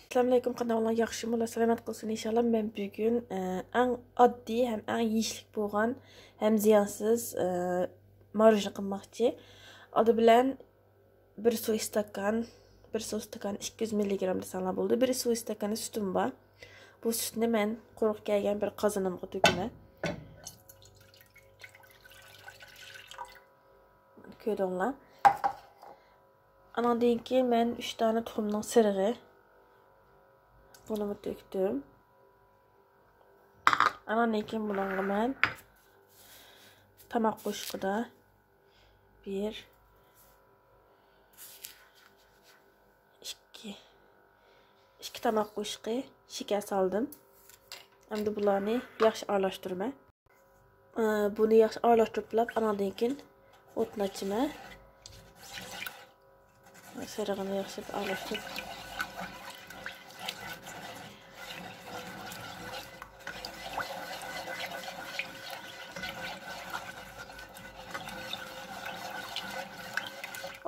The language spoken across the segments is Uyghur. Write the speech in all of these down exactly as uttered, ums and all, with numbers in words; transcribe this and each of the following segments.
ئەسسالامۇئەلەيكۇم، قانداق ئەھۋالىڭلار؟ ياخشىمۇ؟ ئاللا سالامەت قىلسۇن ئىنشاللا. مەن بۈگۈن، ئە، ئەڭ ئاددىي ھەم ئەڭ يېيىشلىك بولغان ھەم زىيانسىز، ئە، ماروژنا قىلماقچى. ئالدى بىلەن بىر سۇ ئىستاكان، بىر سۇ ئىستاكان ئىككى يۈز مىللىگرام دېسەڭلار بولىدۇ. بىر سۇ ئىستاكان سۈتۈم بار. بۇ سۈتنى مەن قۇرۇق كەلگەن بىر قازىنىمغا تۆكىمەن. كۆردۈڭلار. ئانىڭدىن كېيىن مەن ئۈچ دانە تۇخۇمنىڭ سېرىقى. بۇنىمۇ تۆكتۈم. ئانىڭدىن كېيىن بۇنىڭغا مەن تاماق قوشۇقىدا بىر، ئىككى، ئىككى تاماق قوشۇقى شېكەر سالدىم. ئەمدى بۇلارنى ياخشى ئارىلاشتۇرىمەن. ئە، بۇنى ياخشى ئارىلاشتۇرۇپ بولۇپ، ئاناندىن كېيىن ئوتنى ئاچىمەن. سېرىقىنى ياخشى ئارىلاشتۇرۇپ.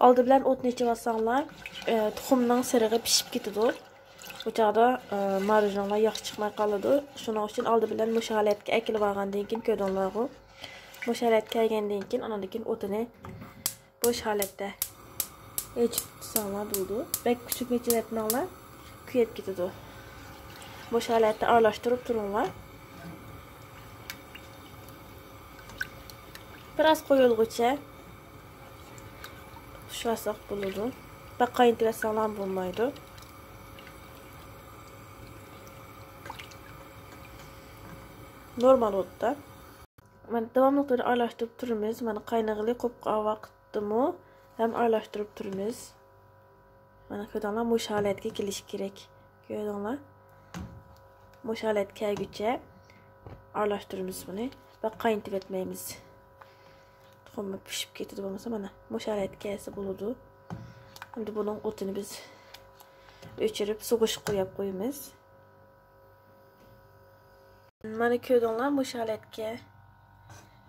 ئالدى بىلەن ئوتنى ئېچىۋالساڭلار، ئە، تۇخۇمنىڭ سېرىقى پىشىپ كېتىدۇ. بۇ چاغدا، ئە، ماروژنىڭلار ياخشى چىقماي قالىدۇ. شۇنىڭ ئۈچۈن ئالدى بىلەن مۇشۇ ھالەتكە ئەكېلىپ ئالغاندىن كېيىن كۆردۈڭلارغۇ. مۇشۇ ھالەتكە كەلگەندىن كېيىن، ئانىڭدىن كېيىن ئوتىنى بوش ھالەتتە ئېچىپ تۇتساڭلار بولىدۇ. بەك كۈچلۈك ئېچىۋەتمەڭلار، كۆيۈپ كېتىدۇ. بوش ھالەتتە ئارىلاشتۇرۇپ تۇرۇڭلار. بىراز قويۇلغۇچە پۇشلاتساق بولىدۇ. بەك قاينىتىۋەتسەڭلار بولمايدۇ. نورمال ئوتتا. مانا داۋاملىق تۈردە ئارىلاشتۇرۇپ تۇرىمىز. مانا قاينىغىلى قوپقان ۋاقىتتىمۇ ھەم ئارىلاشتۇرۇپ تۇرىمىز. مانا كۆردۈڭلار، مۇشۇ ھالەتكە كېلىشى كېرەك. كۆردۈڭلار؟ مۇشۇ ھالەتكە كەلگۈچە ئارىلاشتۇرىمىز بۇنى. بەك قاينىتىۋەتمەيمىز. تۇخۇمى پىشىپ كېتىدۇ بولمىسا، مانا مۇشۇ ھالەتكە كەلسە بولىدۇ. ئەمدى بۇنىڭ ئوتىنى بىز ئۆچۈرۈپ، سوغۇشقا قويۇپ قويىمىز. مانا كۆردۈڭلار، مۇشۇ ھالەتكە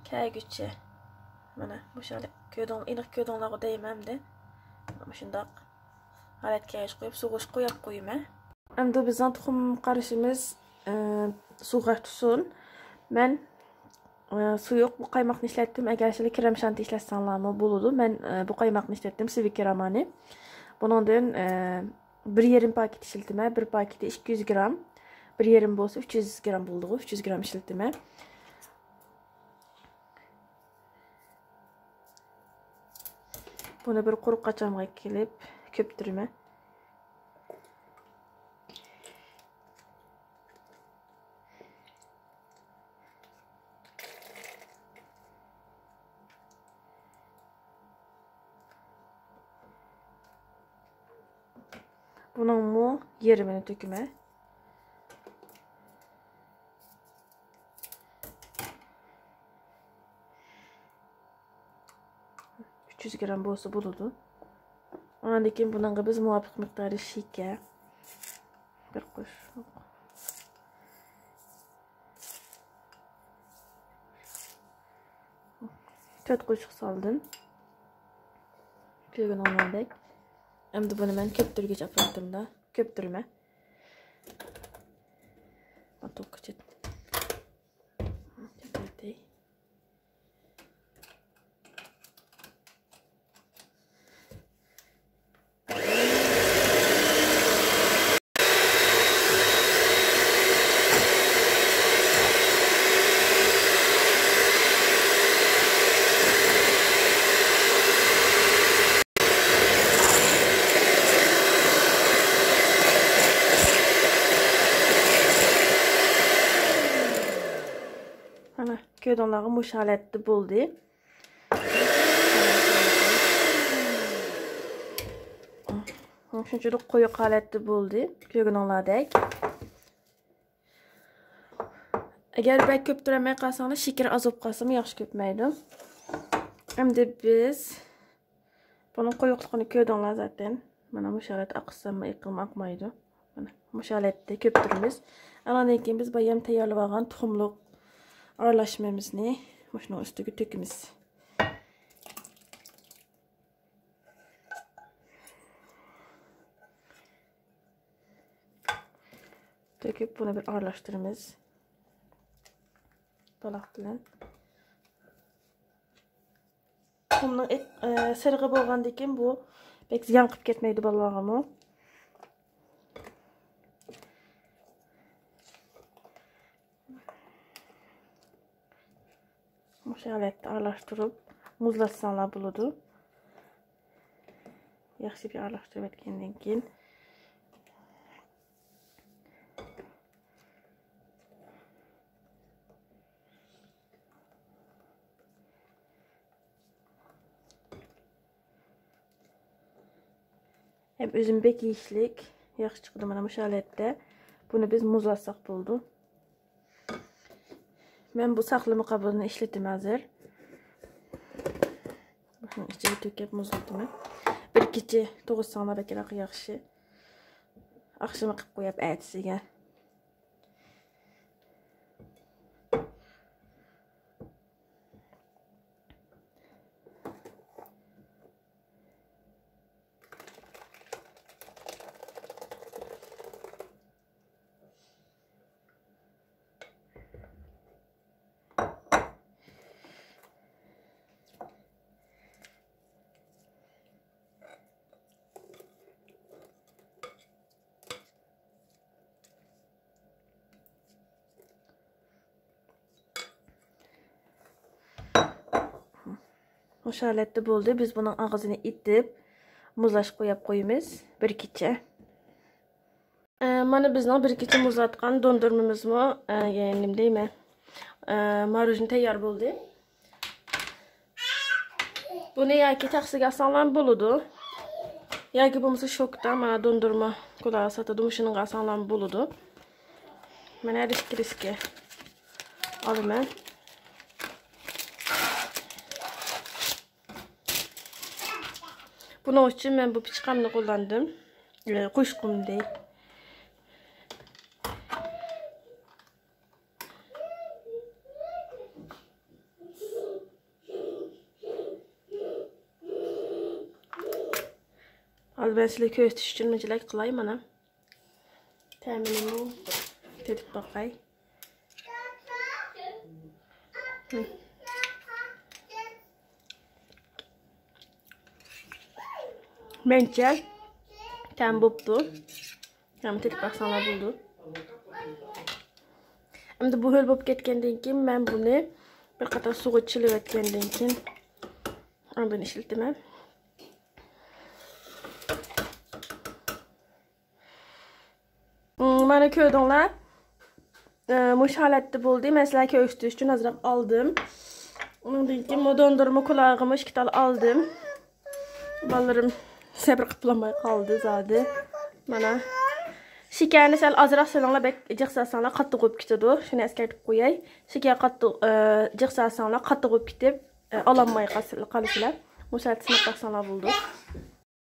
كەلگۈچە. مانا مۇشۇ ھالەت كۆردۈڭ-، ئېنىق كۆردۈڭلارغۇ دەيمەن ئەمدى. مۇشۇنداق ھالەتكە كەلگۈچە قويۇپ، سوغۇشقا قويۇپ قويىمەن. ئەمدى بىزنىڭ تۇخۇم قارىشىمىز، ئە، سۇغا تۇتسۇن. مەن، ئە، سۇيۇق بۇ قايماقنى ئىشلەتتىم. ئەگەر سىلەر كرېم شانتى ئىشلەتسەڭلارمۇ بولىدۇ. مەن، ئە، بۇ قايماقنى ئىشلەتتىم، سىۋىكرامانى. بۇنىڭدىن، ئە، بىر يېرىم پاكېت ئىشلىتىمەن. بىر پاكېتى ئىككى يۈز گرام. بىر يېرىم بولسا ئۈچ يۈز گرام بولىدىغۇ. ئۈچ يۈز گرام ئىشلىتىمەن. بۇنى بىر قۇرۇق قاچامغا كېلىپ كۆپتۈرىمەن. بۇنىڭمۇ يېرىمىنى تۆكىمەن. ئۈچ يۈز گرام بولسا بولىدۇ. ئاندىن كېيىن بۇنىڭغا بىز مۇۋاپىق مىقداردا شېكەر، بىر قوشۇق، تۆت قوشۇق سالدىم. كۆرگىنىڭلاردەك. ئەمدى بۇنى مەن كۆپتۈرگۈچ ئاپپاراتىمدا كۆپتۈرىمەن. مانا، كۆردۈڭلارغۇ، مۇشۇ ھالەتتە بولدى. شۇنچىلىك قويۇق ھالەتتە بولدى، كۆرگىنىڭلاردەك. ئەگەر بەك كۆپتۈرەلمەي قالساڭلار، شېكىرى ئاز بولۇپ قالسىمۇ ياخشى، كۆپمەيدۇ. ئەمدى بىز بۇنىڭ قويۇقلۇقىنى كۆردۈڭلار زاتەن. مانا مۇشۇ ھالەتتە ئاقىتساممۇ ئېقىلما ئاقمايدۇ. مانا مۇشۇ ھالەتتە كۆپتۈرىمىز. ئانىڭدىن كېيىن بىز بايام تەييارلىۋالغان تۇخۇملۇق ئارىلاشمىمىزنى مۇشۇنىڭ ئۈستىگە تۆكىمىز. تۆكۈپ، بۇنى بىر ئارىلاشتۇرىمىز. پالاق بىلەن. تۇخۇمنىڭ ئېت-، ئە، سېرىقى بولغاندىكىن بۇ بەك زىيان قىلىپ كەتمەيدۇ بالىلارغىمۇ. مۇشۇ ھالەتتە ئارىلاشتۇرۇپ مۇزلاتساڭلار بولىدۇ. ياخشى بىر ئارىلاشتۇرۇپ ئەتكەندىن كېيىن، ھەم ئۆزىمۇ بەك يېيىشلىك، ياخشى چىقىدۇ. مانا مۇشۇ ھالەتتە بۇنى بىز مۇزلاتساق بولىدۇ. مەن بۇ ساقلىما قابىنى ئىشلىتىمەن ھازىر. بۇنىڭ ئىچىگە تۆكۈپ مۇزلىتىمەن. بىر كېچە تۇغۇتساڭلار بەكرەك ياخشى. ئاخشىمى قىلىپ قويۇپ ئەتىسىگە. مۇشۇ ھالەتتە بولدى. بىز بۇنىڭ ئاغزىنى ئېتىپ، مۇزلاشقا قويۇپ قويىمىز بىر كېچە. ئە، مانا بىزنىڭ بىر كېچە مۇزلاتقان دوندۇرمىمىزمۇ، ئە، يەنى نېمە دەيمەن، ئە، ماروژنى تەييار بولدى. بۇنى ياكى تەخسىگە ئالساڭلارمۇ بولىدۇ. ياكى بولمىسا شوكتا، مانا دوندۇرما كولاغا ساتىدۇ، مۇشۇنىڭغا ئالساڭلارمۇ بولىدۇ. مەن ھەر ئىككىلىسىگە ئالىمەن. بۇنىڭ ئۈچۈن مەن بۇ پىچىقىمنى قوللاندىم. ئە، قوشقۇمدى. ھازىر مەن سىلەرگە كۆرسىتىش ئۈچۈن مۇنچىلىك قىلاي مانا. تەمىنىمۇ تېتىپ باقاي. مەنچە تەم بوپتۇ. تەم تېتىپ باقساڭلار بولىدۇ. ئەمدى بۇ ھۆل بولۇپ كەتكەندىن كېيىن مەن بۇنى بىر قاتار سۇغا چىلىۋەتكەندىن كېيىن ئاندىن ئىشلىتىمەن. مانا كۆردۈڭلار. ئە، مۇشۇ ھالەتتە بولدى. مەن سىلەرگە كۆرسىتىش ئۈچۈن ئازراق ئالدىم. ئۇنىڭدىن كېيىن مۇ دوندۇرما كۇلاغىمۇ ئىككى تال ئالدىم. بالىلىرىم سەبرى قىلىپ بولالماي قالدى زادى. مانا. شېكەرنى سەل ئازراق سېلىڭلار، بەك جىق سالساڭلار قاتتىق بولۇپ كېتىدۇ. شۇنى ئەسكەرتىپ قوياي. شېكەر قاتتىق، ئە، جىق سالساڭلار قاتتىق بولۇپ كېتىپ، ئە، ئالالماي قالسىلەر، قالىسىلەر. مۇشۇ ھالەتتە سىناپ باقساڭلار بولىدۇ.